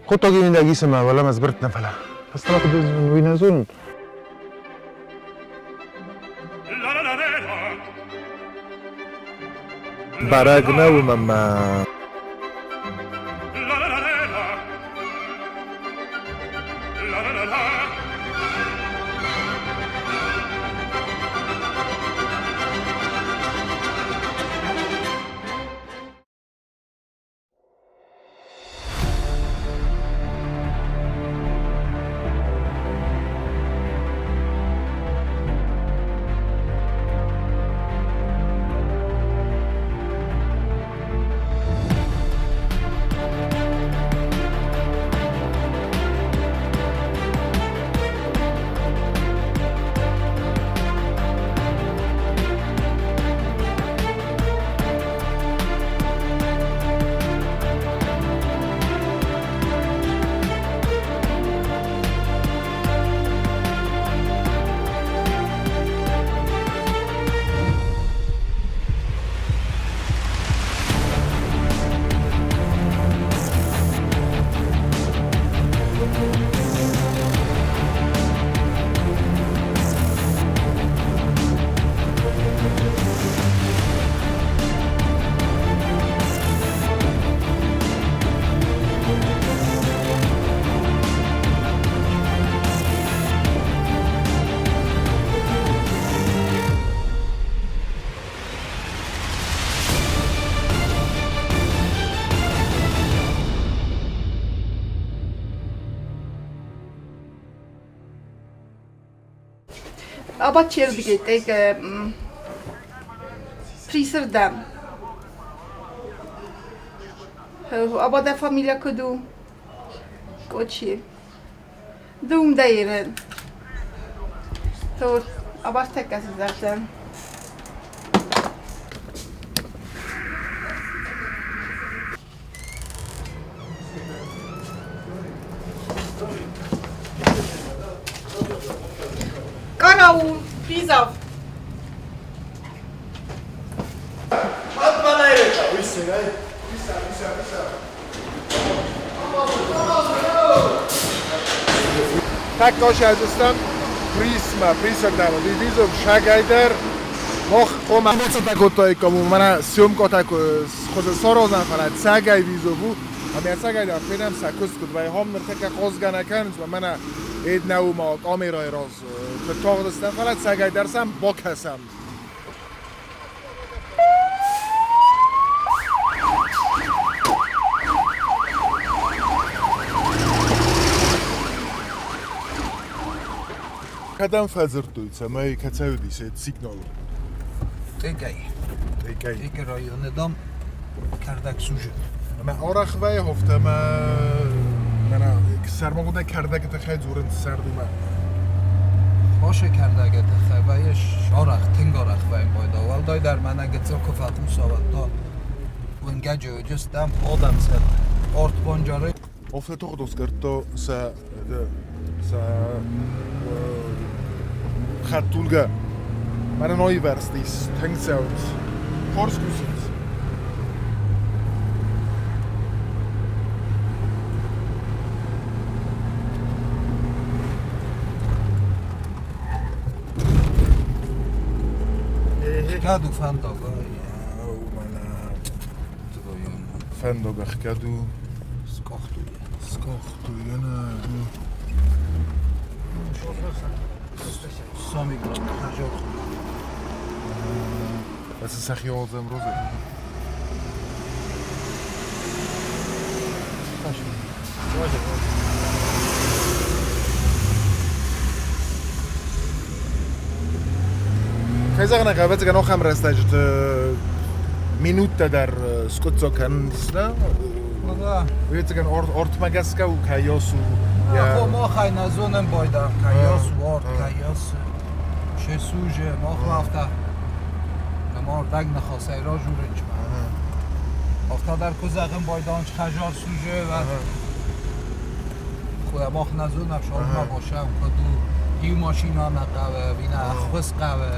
Хъуыддаги мидӕг исӕмӕ уӕлӕмӕ сбырд нӕ фӕлӕ. Фӕстӕмӕ куыд уый нӕ зонын. Бӕрӕг нӕу мӕнмӕ. Абадт чердыгӕй Присырдӕм. Аба дӕ фамилия куыд у? Къочи. Ды уым дӕ Ирен. То абартӕккӕ цыдӕртӕ. Караул! Призов! Тӕккӕ Присмӕ, Присӕрдӕмӕ, визов шагайдӕр мах хъуамӕ бацӕттӕ кодтаиккам, мӕнӕ съемкӕтӕ саразӕн, фӕлӕ цӕгӕй визов у, ӕмӕ ӕцӕгӕйдӕр фенӕм сӕ куыст куыд вӕййы. Хом ныртӕккӕ хъазгӕ нӕ кӕнынц, мӕнӕ эднӕу ма камерӕйы раз куыд тагъд стӕм, фӕлӕ цӕгӕйдӕр сӕм бакӕсӕм. Кӕдӕм фӕдзырдтой, цӕмӕй кӕцӕй уыдис сигнал? Тъекъӕй. Тъекъӕй. Тъекъы районы, дам, кӕрдӕг сужы. Ӕмӕ арӕх вӕййы афтӕ ӕмӕ мӕнӕ сӕрмагондӕй кӕрдӕгы тыххӕй дзурынц сӕрдимӕ. Хосы кӕрдӕгы тыххӕй вӕййы арӕх, тынг арӕх вӕййы пайда. Уӕлдайдӕр мӕнӕ гыццыл куы фӕхъуса, уӕд та уынгӕджы уыдыстӕм, адӕм сӕ арт банджары. Афтӕ тагъд оскъӕрдта сӕ сӕ хӕдтулгӕ. Мӕнӕн аивӕрзтис тынг цӕуынц. Хорз кусынц. Ӕхгӕд у фӕндаг. Фӕндаг ӕхгӕд у. Скъахтой. Скъахтой, ӕнӕ. Ez сӕхи олдзӕм розы. Кӕй зӕгъын ӕй хъӕуы, ӕвӕццӕгӕн ахӕм рӕстӕджыты минуттӕ дӕр скъуыддзаг кӕнынц, нӕ? Ӕвӕццӕгӕн ортмӕ гӕсгӕ у, кӕйос у. Махӕй нӕ зонӕм байда, кӕйос у орт, кӕйос шесуже, мах афтӕ нӕ ныхасӕй разурынчмӕ. Афтӕ дӕр куы зӕгъын байдан хӕзар суже, мах нӕ зонӕм, шалма бошӕм, куыд у, иу машина нӕ хъӕуы, ӕви нӕ ӕххуыс хъӕуы.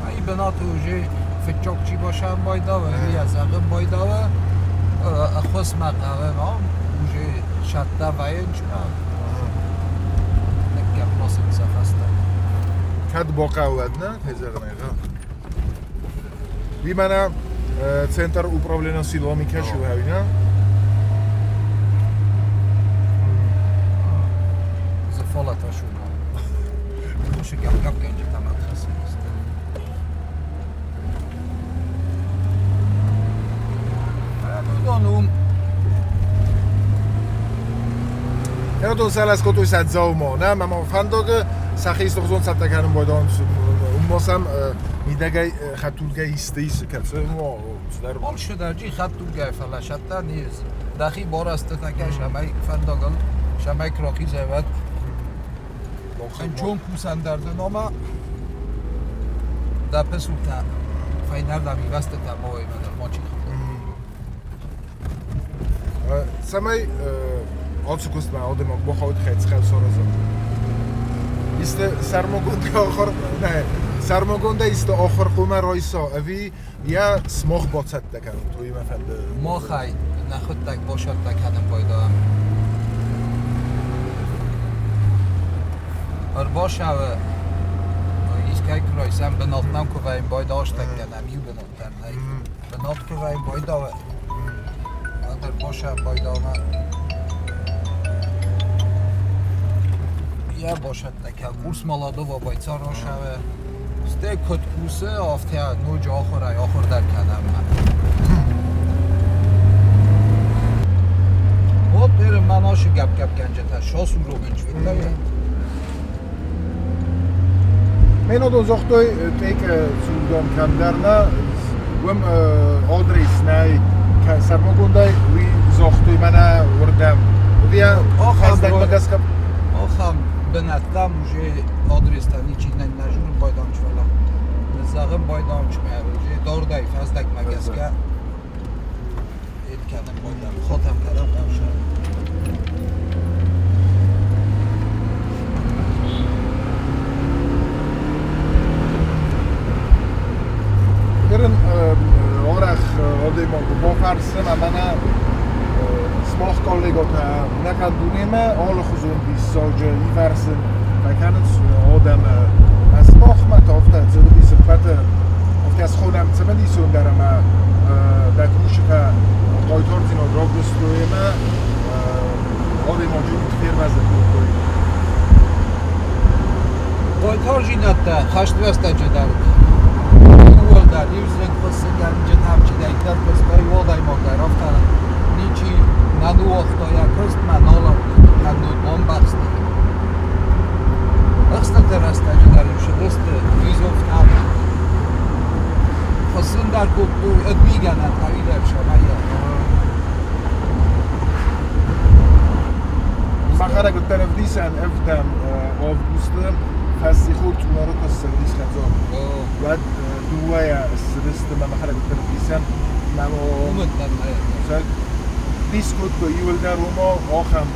Ай бынаты уже фыццаг чи башӕм байдавы, ӕви йӕ зӕгъын байдавы. Ӕххуысмӕ хъавӕм, уже сӕттӕ вайынчмӕ ныккӕппосын сӕ фӕстӕ. Кӕд бахъӕуӕд, нӕ, кӕй зӕгъын ӕй хъӕуы. Уый мӕнӕ центр управления силами кӕсы, ӕви нӕ? Зафалата шума. Слушай, гӕпгӕпгӕнджытӕ ма хӕцынц. Уыдон уым Еродон сӕлӕскодтой сӕ дзаума, нӕ, мӕ фӕндаг сӕхи истыгъуызон цӕттӕ кӕнын байдайынц. Уым сӕм мидӕгӕй хӕдтулгӕ исты ис, кӕцы цыдӕр. Больше хӕдтулгӕ, фӕлӕ сӕттӕ низ. Дӕхи барастытӕ кӕс, ӕмӕ фӕндагыл сӕмӕй крохи зӕвӕд. Ӕнчон кусӕн дӕр дын ома дӕ пысултӕ фӕйнӕрдӕм ивӕзтытӕ ма уой дӕр мачи. Цӕмӕй ацы куыстмӕ адӕймаг бахауд хӕцхӕл саразын. Исты сӕрмагонд ахуыр, нӕ, сӕрмагондӕй исты ахуыр хъуамӕ райса, ӕви йӕ смах бацӕттӕ кӕнут, уый мӕ фӕнды. Махӕй нӕхуыдтӕг бацӕттӕ кӕнын байдайӕм. Ӕрбасӕвы искӕй куы райсӕм, бынат нӕм куы вӕййы, байдастӕг кӕнӕм иу бынат дӕр нӕй. Бынат куы вӕййы, байдавы. Ӕндӕр босӕм байдавмӕ. Йӕ босӕттӕ кӕ курс молодого бойца рашавы. Стӕй куыд кусы, афтӕ ноджы ахуырӕй ахуырдӕр кӕнӕм. Вот ныр мӕ нашы гӕпп-гӕпгӕнджытӕ сосурогын чвиттӕй. Мен загътой, тъекъе цурдом кӕмдӕр нӕ, уым адрес нӕй сӕрмагондӕй, уый загътой мӕнӕ уырдӕм. Уый фӕздӕгмӕ гӕсгӕ Ахӕм бынӕттӕм уже адрестӕ ничи нӕ зонын байдамч, фӕлӕ зӕгъын байдамчмӕ уже дардӕй фӕздӕгмӕ гӕсгӕ кӕнын байдам, хотам кӕнӕм хъӕусы. Ерын арӕх адӕймаг бафӕрсы мӕ мӕнӕ смах коллегатӕ нӕхъӕн дунемӕ алыхуызон диссаджы ивӕрсын фӕкӕнынц адӕмы. Смахмӕ та афтӕ цымыдисы ппӕты афтӕ схонӕм цымыдисондӕр ӕмӕ дӕ кусджытӕ хъайтардзинад равдыстой ӕмӕ адӕймаджы уд фервӕзын кодтой. Хъайтардзинӕдтӕ хӕсты рӕстӕджы дӕр иууылдӕр иу зынгхуыссыгӕнджытӕм чидӕриддӕр куыстой, уӕлдаймаг дӕр афтӕ ничи нӕ ныууагъта йӕ куыстмӕ, нал кӕннод бамбӕхсти. Ӕхстыты рӕстӕджы дӕр-иу сыдысты визовтӕм. Хуыссын дӕр кодтой ӕд мигӕнӕнтӕ уидӕг сӕмӕйӕ. Махарӕг уыдтӕн ӕвдисӕн ӕвдӕм августы фӕссихор Цъунары куы ссыгъдис хӕдзар. Уӕд дыууӕйӕ ссыдысты мӕ махарӕг уыдтӕн ӕвдисӕн. Мӕ дис кодтой иуылдӕр уымӕ ахӕм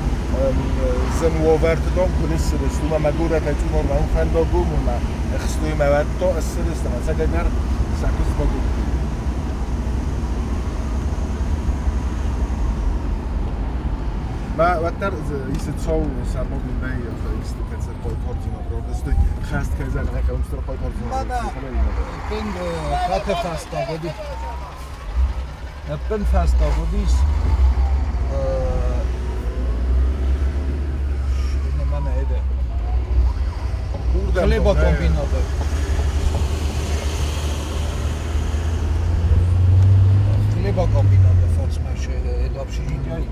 зын уавӕрты дам куы ныссыдысты, уымӕ мӕ горӕтӕй Цъунармӕ уым фӕндаг у, уымӕ ӕхстой мӕ уӕд та ссыдысты ӕмӕ ӕцӕгӕйдӕр сӕ куыст бакодтой. Мӕ уӕддӕр исы цау сӕрмагондӕй исты кӕцӕр хъайтардзинад равдыстой, хӕст кӕй зӕгъын ӕй хъӕуы, стыр хъайтардзинад. Мӕнӕ хаты фӕстаг уыди. Ӕппынфӕстаг уыдис мӕнӕ эде. Хлебокомбинаты. Хлебокомбинаты фарсмӕ общежитие.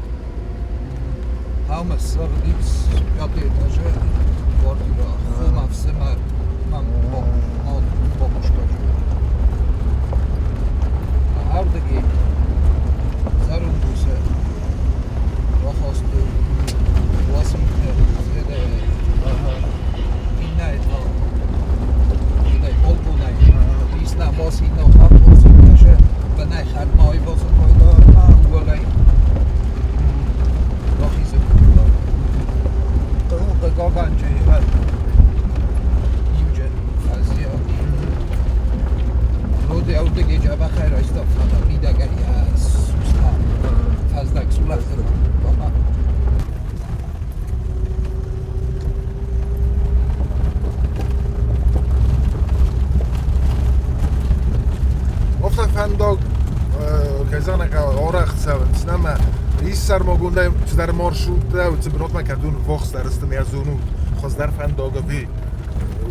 Там сыгъдис пятый этаже квартира. Хума ӕфсымӕр мӕм бабушка живет. Ардыги зӕронд усы рахастой Уасилты Зӕдӕйы иннӕ та иннӕ балконӕй исна басина хатбосин бынӕй хӕрдмӕ айвазын пайда ӕмӕ уӕлӕй рахизын кодта. Хъыгагӕн иуджы фӕзиан. Роди ӕвдыги джабахӕй райста, фӕлӕ мидӕгӕй йӕ суста. Кӕй зӕгъын ӕй хъӕуы, арӕх цӕуынц, нӕма ис сӕрмагондӕй цыдӕр маршруттӕ, уыцы бынатмӕ кӕд уын ввахсдӕр сты, нӕ зонут, хуыздӕр фӕндаг ӕви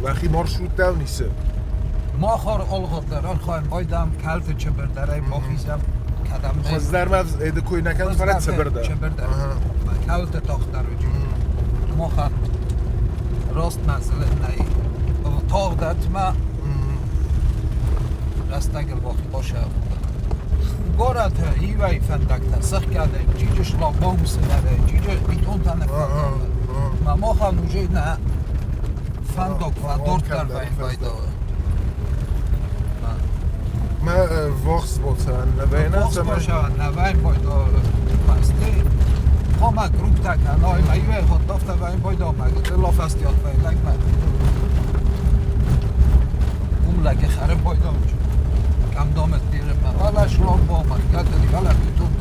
уӕхи маршруттӕ уын исы? Мах алгъуыддӕр архайӕм байдам кӕлты чыбырдӕрӕй бахизӕм кӕдӕм. Хуыздӕр ма эды кой нӕ кӕнынц, фӕлӕ цыбырдӕр. Чыбырдӕр. Кӕлты тагъддӕр уыди. Махӕн раст мӕзылын нӕй. Тагъдӕтмӕ рӕстӕгыл бахи Горӕты иуӕй фӕндӕгтӕ сыхгӕдӕй, чиджы шлагбаум цыдӕрӕй, чиджы бетонтӕ ныффӕндӕгтӕ. Ма махӕн уже нӕ фӕндаг фӕдарддӕр байдауы. Ма ввахс боцӕн нӕ Ввахс боцӕн нӕ байдауы. Ha meg rúgták el, na, már jöjjön, ha tafta bajda meg, lafeszti ad meg, meg. Umlege خرب بایدام کم دامت دیره ولا شلاق با من قدری ولا بیتون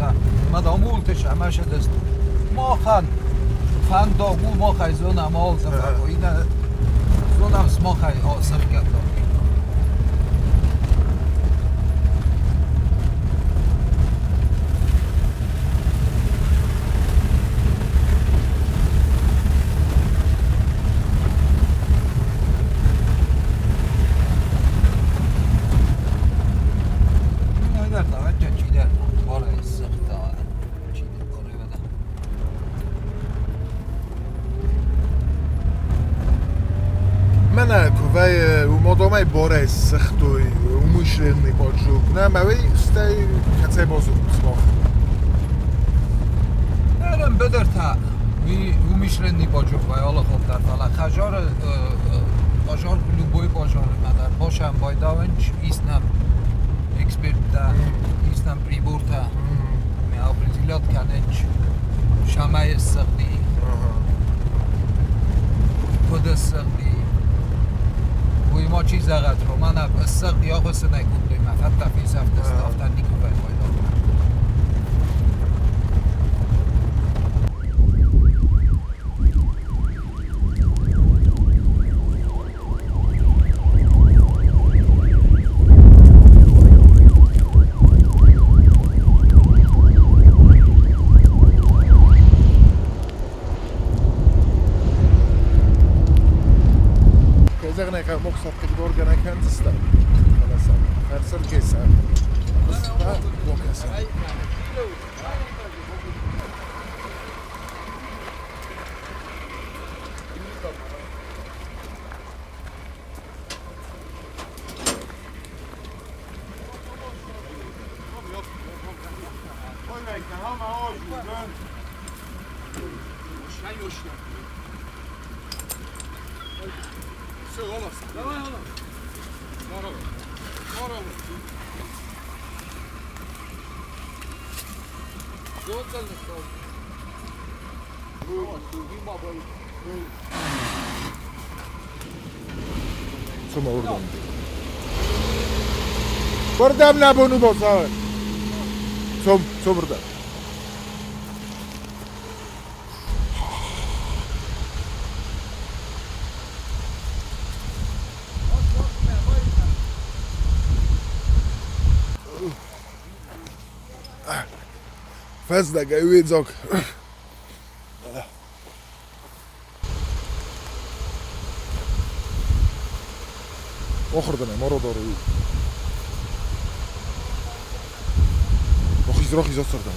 مدامولتش همش دست ما خن فنداغو ما خی زونم آل تفاقو اینه زونم ما خی آسر کردم. Кувӕй уымодомӕй борӕй сыгътой умышленный поджог. Нӕ, мӕ уый стӕй кӕцӕй базонут сымах? Нӕрӕм быдыртӕ умышленный поджог вай алыхоттар, фӕлӕ хӕжары пожар любой пожар мӕдӕр бошам байдавынч иснам экспертта, иснам приборта, ме определят кӕнынч шамай сыгъди, куыд сыгъди. Уый ма чи зӕгъӕд, романа сыгъди агъуысынӕй кодтой, мӕ фӕдтӕ фесӕфтысты, афтӕ никуы байдав. Кӕй зӕгъын ӕй хъӕуы, мох сӕфтӕгдоргӕ нӕ кӕндзыстӕм, фӕлӕ сӕ фӕрсырдыгӕй сӕ куыстмӕ бакӕсӕм. Цома урдам. Бардам на бону боса. Цом, цом урдам. Фӕздӕгӕй уидзаг. Охордане, мородоро. Рохиз, рохиз осордам.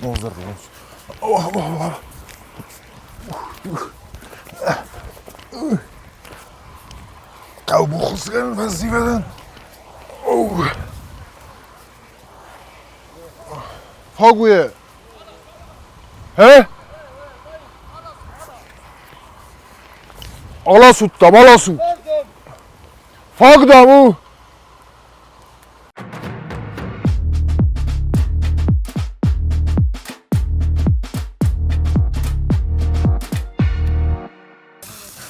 О, здорово. О, о, о. Каубухусген, was sie werden? Oh. Фагуе. He? Alasut, tam alasut. Фаг дам у!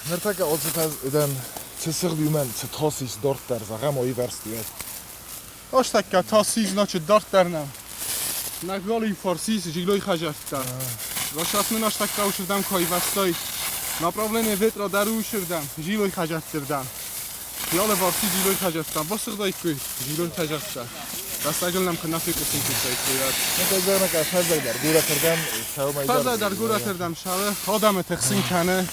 Ныртӕккӕ оцитӕн цы сыгъд уымӕн цы тас ис дарддӕр, зӕгъӕм, оивӕрсты. Астакка тас значит дарддӕр нӕ. Нагали фарсис жилой хажатта. Рашатнын астакка ушырдам кайвастай. Направление ветра дару ушырдам, жилой хажаттырдам. Ялы варси жилой хажатта. Басыгдайккой жилой хажатта. Растагылнам кынафи кусын куттайккой. Нагазарнака фазайдар гуратырдам саумайдар. Фазайдар гуратырдам шалы адамы тыхсын кӕны.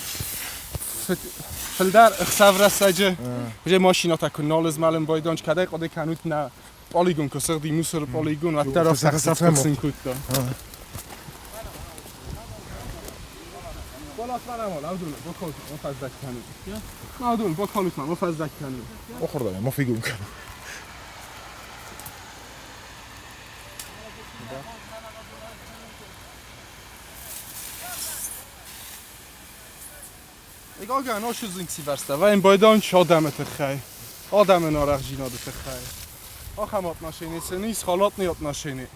Фылдӕр ӕхсӕв рӕстӕджы уже машинӕтӕ куы нал змӕлын байдонч кӕдӕй хъуыды кӕнут нӕ полигон куы сыгъди мусоры полигон, уӕддӕр ӕхсӕв тыхсын кодта. Ахӕм отношение сын ис, халатный отношение.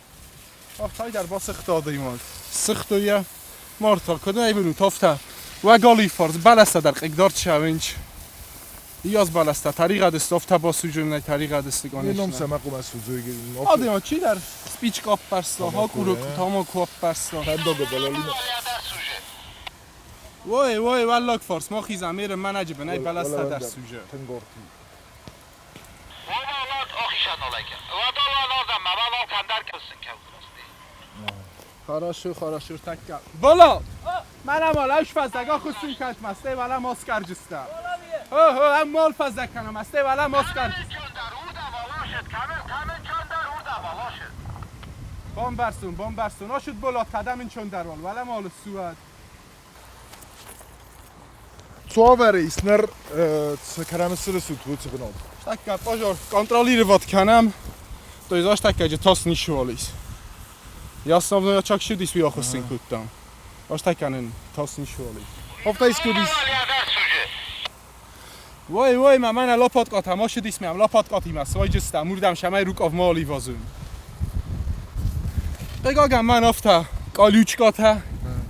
Ах, тайдар басыгъта адӕймаг. Сыгътой йӕ, мардта, куыд ӕй бынут, афтӕ. Уӕ галифарс, бӕлӕстӕ дӕр хъыгдард сӕвынч. Иаз бӕлӕстӕ, тӕригъӕд сты, афтӕ басудзынӕй тӕригъӕд сты, конечно. Ном сӕ хъуамӕ судзой. Адӕймаг чидӕр спичка аппӕрста, хакурок, тамако аппӕрста. Фӕндагы балалина. Ой, ой, уӕллаг фарс, ма хизӕм, меры мӕнӕджы бынӕй бӕлӕстӕ дӕр сузы. Тынг орти. Хорошо, хорошо, такка. Болот! Манам алаш фазага хусун кат масте вала маскарджиста. Хо хо, ам мал фазакана масте вала маскар. Бомбарсун, бомбарсун. Ашуд болот қадам ин чон дарвал. Вала мал суад. Цуавӕры ис ныр цы кӕрӕмысыры суд уыцы бынат? Такка пожар контролировать кӕнӕм. То есть аш такка же тас нишвалис. Ясновно чак шудис ви ахусын куттам. Аш такканын тас нишвалис. Афтӕ искудис. Вой, вой, ма мана лопаткат, ма шудис мям лопаткат има свайджиста, мурдам шамай рукав мали вазун. Къыгагӕн мӕн афтӕ колючкатӕ,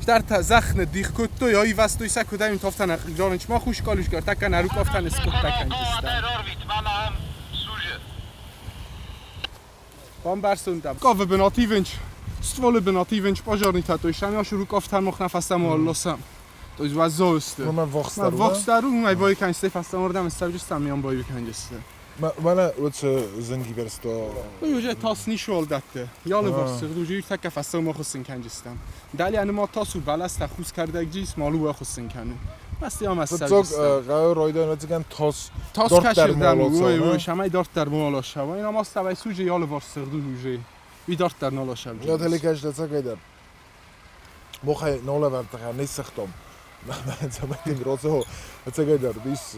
Штарта захны дихкотто яй вастой са кудаим тофтана қигранч ма хуш колючка такка нарукавтан скотта канҷиста. Бамбарсундам. Кавы бынативынч, стволы бынативынч пожарный то есть шамяш рукавтан мохнафастам алласам. То есть вазоусты. Ма вахстару. Вахстару, май бой канҷисте фастам ордам ставҷистам миам бой канҷисте. Мана уц зингиверсто. Уже тас нишвал датте. Ялы варсыгд уже юртакка фастам мохусын канҷистам. Дали ани ма тасу баласта хус кардагҷис малу вахусын кану. Масти ам Фыццаг гъӕуы райдайӕн ӕвӕццӕгӕн тас тас дарддӕр каширдам молоца, ой не? ой шамай дарддӕр молоша. Ина маста вай суже ялы варсыгд уже. Ви дарддӕр налаша. Ja, телекаш цагайдар. Мохай нолавартаха нисахтом. Заматин росо цагайдар бис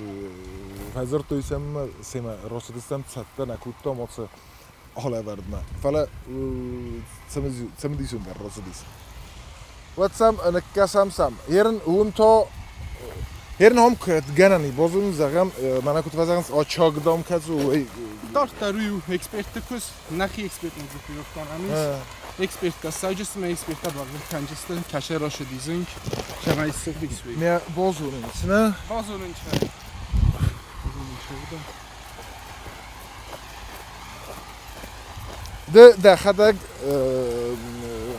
фазертойсем сема росодистам цатта накутто моц алавардма. Фала цемдисум росодис. Ватсам наккасам сам. Ерн унто Ерн хом гэнани бозун зағам манакут вазағанс очагдам казу ой Дарддӕр ю эксперты кус нахи эксперт нагуфирохтан амис. Эксперт касаҷис ме эксперта багъ канҷиста каше роша дизинг шамай сыгдикс ви. Ме бозун сна Базунын чай. Базунын чай. Ды дӕхӕдӕг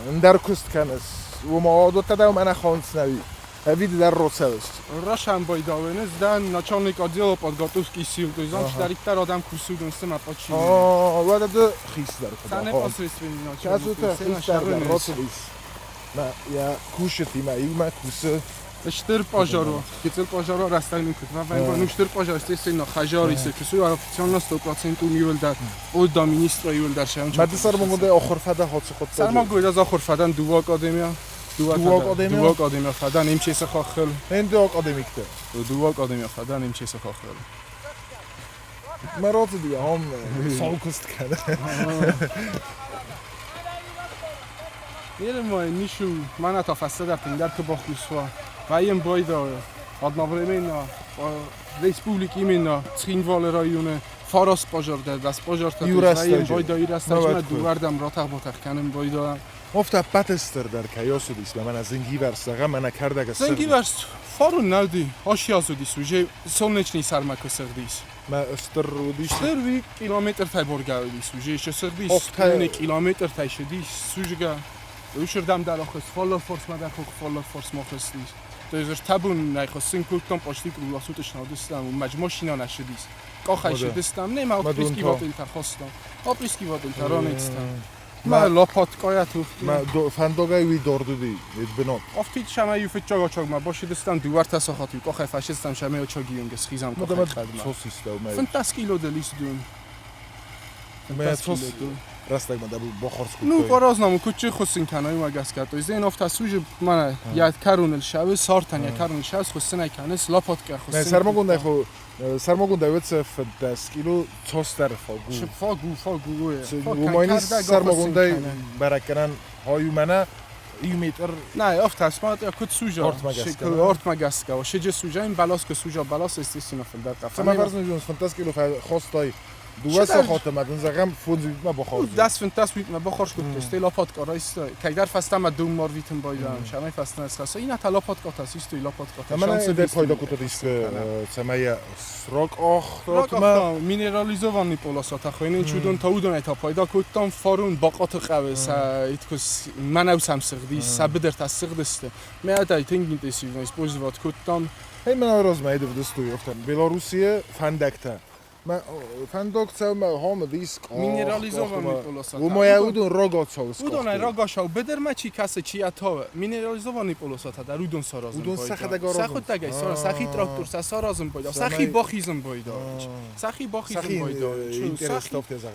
ӕндӕр куыст кӕныс, уымӕ адоттӕ дӕу мӕнӕ хонцнӕви. Ӕви ды дӕр роцӕуыс. Рашан байдавенес да начальник отдела подготовки сил, то есть он чидӕриддӕр адӕм курсудон сты мӕ пъачи. Уӕдӕ ды хистӕр куы Са дӕ. непосредственный начальник. Кӕцыты хистӕр дӕр роцӕуис. Мӕ йӕ кусджытимӕ иумӕ кусы. Штыр пожаро, гицел пожаро растагны кут. Ва вайн ну штыр пожаро естественно хажари се кусу официально 100% универдар. О да министра юлдар шам. Мӕ сармагондӕй ахуыр фӕдӕ хоцы хъуыддаджы. Сармагондӕй аз ахуыр фӕдӕн дыууӕ академия. Дыууӕ академия? Дыууӕ академия фӕдӕн МЧС хахыл. Эн ды академикты. Дыууӕ академия фӕдӕн МЧС хахыл. Мӕ роцыди ахӕм сау куыст кӕны. Ерма нишу мана та фасада пиндар ку бахусва. Ваем бойда одновременно Республики именно Цхинвалы районы Фарас пожарда, дас пожарта Юрастаджи. Бойда Юрастаджи Нават дувардам ратах ботах каным бойда. Офта патестер дар каёсудис мана зингиварс зага мана кардага Зингиварс фарун навди ошиазудис уже солнечный сармако сыгдис. Ма струдис Стрви километртай боргавдис уже шесыгдис. Офта километртай шедис сужга. Ушурдам дар охс фолло форс мадар хох фолло форс мохсдис. То есть табун найхо синкултон почти круглосуточно одистам маҷмошина нашидис. Кохай шидистам, не ма оприски вотилта хостам. Оприски вотилта ронецтам. ма лопатка ту. ма фандогай ви дордуди эдбено. Офтит шама юфет чогочог ма бошидистам дуварта сохати кохай фашистам шама очогиюнге схизам кохай хадма. Цосиста ма. 15 кило делис дун. ма цос растаг ма дабу бохорску. Ну по-разному кучи хусин канай магаска. То есть зен офта суже мана яд карунел шаве сартан я карунел шаве хусин канес лопатка хусин. сармогунда хо сармогунда вец 15 кило цостар фагу. Фагу фагу. Умайнис сармогунда бараканан хою мана 1 метр. Не, офта смат я кут сужа. Орт магаска. Шеже сужа им балас ке сужа балас естественно филдар қафа. Ма фарз нужен 15 кило хостай дуа сохота мадын загам фунз ма бохор. Дас финтас ма бохор шкут сте лопатка райс кайдар фастама дум мор витм бойдам. Шамай фастна схаса ина та лопатка тас исто лопатка. Мана де пайда кутат ис самая срок ох тма минерализованный полосата хойнен чудон та удон та пайда куттам фарун бақат қаве са иткус манав сам сигди сабдер та сигдисте. Ме адай тинг интенсивно использовать куттам. Хей мана розма эдв дстуй офта Белорусия фандакта. ма фандокца ма хом диск минерализованный полосата. Умоя удон рогоцов Удон рогошав бедерма чи касе чи атове минерализованный полосата дар удон саразм бойда. Удон сахадага розм. Сахудага сара сахи трактор са саразм бойда. Сахи бохизм бойда. Сахи бохизм бойда.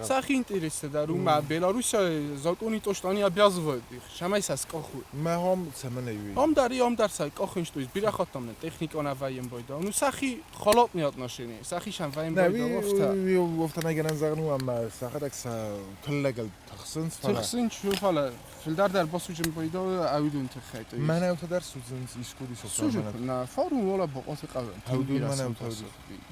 Сахи интерес дар ума Белорусия законы то что они обязывают их. Шамай сас коху. Ма хом цаманеви. Ом дари ом дар са кохин что из бирахотам техника на ваем бойда. Ну сахи холодные отношения. Сахи шам ваем бойда. Офта нагеран загну амма сахадак са тиллагал тахсин тахсин чу фала филдар дар басуҷм бойда авидун тахайт. Ман авта дар сузин искуди соса на фару вала боқот қавен. Авдун ман авта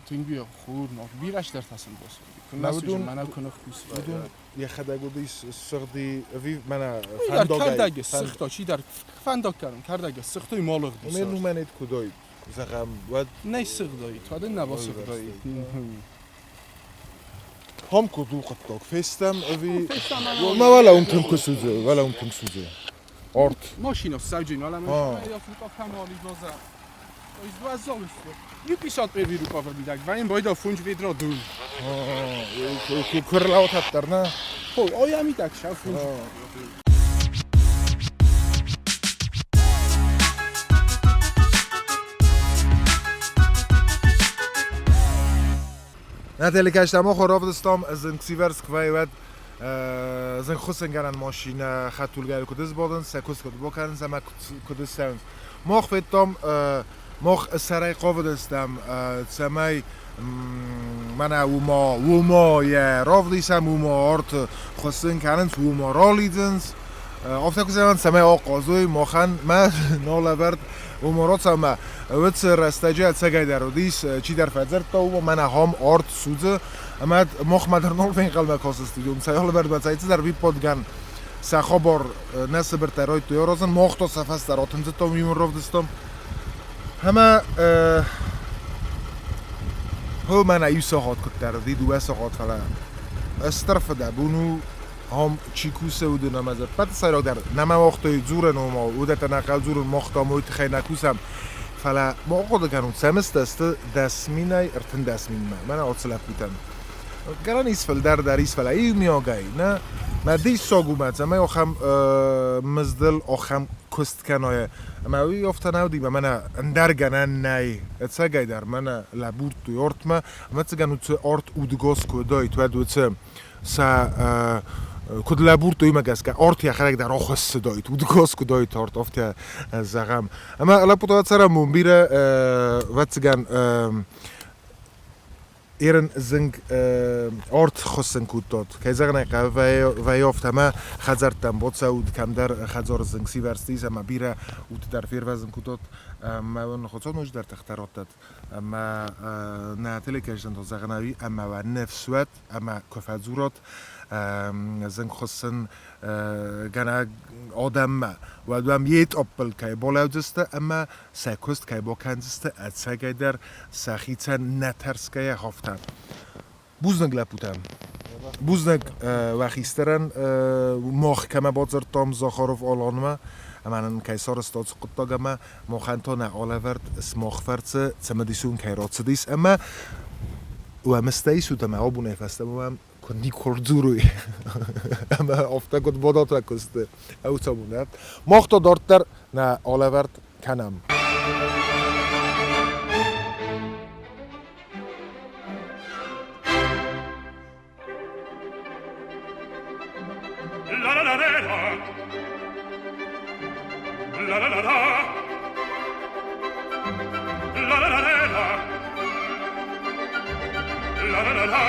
тинги хур на бираш дар тасм бос. Кунасуҷ ман куна хус. Удун яхадагудис сигди ви мана фандогай. Кардаги сихто чи дар фандог карам кардаги сихтои молуғ дис. Мен уманет кудой загам вад не сигдои тода наба сигдои. Хом куду қатток фестам ви ма вала умтум кусузе вала умтум сузе. Орт. Машина савҷин вала ма я футов камали боза. Из два золусто. Юписат певи рукава бидак ва ин бойда фунҷ ведро дун. Курлаот аттар на? Хо, оя мидак ша фунҷ. Нателикаштамо хоровдистом зинксиверск вайвад зин хусенгаран машина хатулгар кудыз бодын сакус куд бокан зама кудыз савн. Мох феттом мох сарай қовдистам цамай мана ума ума я ровдисам ума орт хусен канын ума ролиденс офтакузан самай оқозуй мохан ма нолавард умороцама ვц რასტაჯა ცაგაიდაროდის ჩიდარ ფაძერტო უმა მანა ჰომ ორთ სუძ ამად მოხმადრნოლ ფენყალმა ქოსასტი დუმ ცაიოლვერდ ბაცაიცი დარ ვიპოდგან სახობორ ნასებერტა როიტუ ევროზან მოხტო საფასტარ ოთემზეტო მიმროვდისტომ ჰამა ჰო მანა იუსოხოთ კუტარ დიდუ ასოხოთ ხალა ესტრფდა ბუნუ هم ჩიქუსე უდუნამაზე პატსარო დარ ნამამოხტოი ძურენ უმო უდატა ნაყალ ძურენ მოხტო მოითხე ნაკუსამ ფალა მოყოდგანუ ცემესტესტ დასმინაი ერთენ დასმინმა მანა ოცლაპიტან გარან ისფელ დარ დარ ისფელა იმიოგაი ნა მა დისოგუმა ძამე ოხამ მზდელ ოხამ კუსტკანოე მა ვი ოფთანავდიმა მანა ანდარგანანაი ეცაგაიდარ მანა ლაბურტუ ორთმა მაცგანუ ორთ უდგოს კუდოი თვადუც სა ქუდლაბურტუ იმაგასკა ორთი ახარაგ და როხოს დოით უდგოს კუდოით ორთ ოფთია ზაღამ ამა ლაპუტოაცარა მუმბირა ვაცგან Ерын зынг арт хуыссын кодтат. Кӕй зӕгъын ӕй хъӕуы, вӕййы ӕмӕ хӕдзӕрттӕм бацӕут, кӕмдӕр хӕдзары зынг сивӕрзтис ӕмӕ бирӕ удты дӕр фервӕзын кодтат. Ӕмӕ уын Хуыцау ноджыдӕр тыхтӕ раттӕд. Ӕмӕ нӕ телекӕсджытӕн та зӕгъын ӕви ӕмӕ уӕ ныфс уӕд ӕмӕ куы фӕдзурат зынгхуыссын гӕнӕг адӕммӕ, уӕд уӕм йе тъӕппыл кӕй балӕудзысты ӕмӕ сӕ куыст кӕй бакӕндзысты, ӕцӕгӕйдӕр сӕхицӕн нӕ тӕрсгӕйӕ хафта. Бузныг лӕппутӕ. Бузныг уӕ хистӕрӕн, мах кӕмӕ бадзырдтам Захаров Аланмӕ, ӕмӕ нын кӕй сарӕзта ацы хъуыддаг ӕмӕ махӕн та нӕ алӕвӕрд сымах фӕрцы цымыдисон кӕй рацыдис ӕмӕ уӕ мыстӕ исут ӕмӕ абонӕй фӕстӕмӕ уӕм куыд никуы рдзурой ӕмӕ афтӕ куыд бадатӕ куысты ӕвцамонӕ. Мах та дарддӕр нӕ алӕвӕрд кӕнӕм. La la la la la. La la la la. La la la la la. La la la la.